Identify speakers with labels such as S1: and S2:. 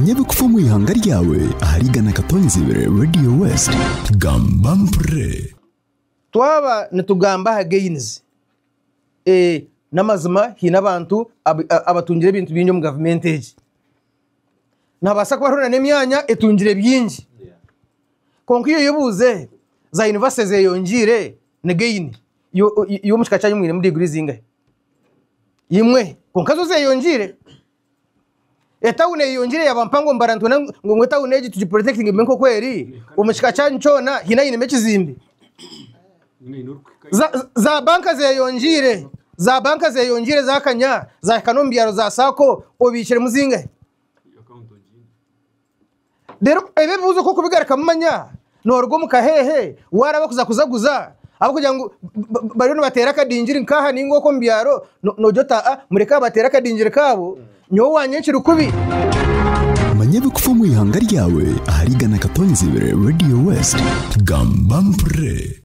S1: Manya ebikufa omu ihanga ryawe ahari 100.2 Radio West. Gamba mpurire.
S2: Twaba nitugamba aha gains, n'amazima haine abantu abatungire ebintu bingi omu gavumenti egi. Nihabaasa kuba hariho n'emyanya etungire bingi. Kwonka iwe oyebuuze, za yunivasite zeyongyeire ni gain? Iwe omu kika kyanyu mwinemu diguri zingahi? Imwe. Kwonka zo zeyongyeire. Etawuni eyeyongyeire yaaba mpango omu bara nitwenda ngu etawuni egi tugiprotectinge egume nk'oku eri, omu kika kyanyu kyona haine ayinemu ekizimbe? Za banka zeyongyeire, za banka zeyongyeire zakanya zahika n'omu byaro za saako obiikiremu zingahi? Reero ebi ebibuuzo ku orikubigarukamu manya nooruga omu kaheehe waaraba kuza kuzaguza ahabw'okugira ngu bariyo nibateera akadingiri nk'aha nainga okwo omu byaro noogira oti aa mureke aba bateere akadingiri kaabo nyowe owangye nkiri kubi.
S1: Manya ebirikufa omu ihanga ryawe ahari 100.2 Radio West. Gamba mpurire.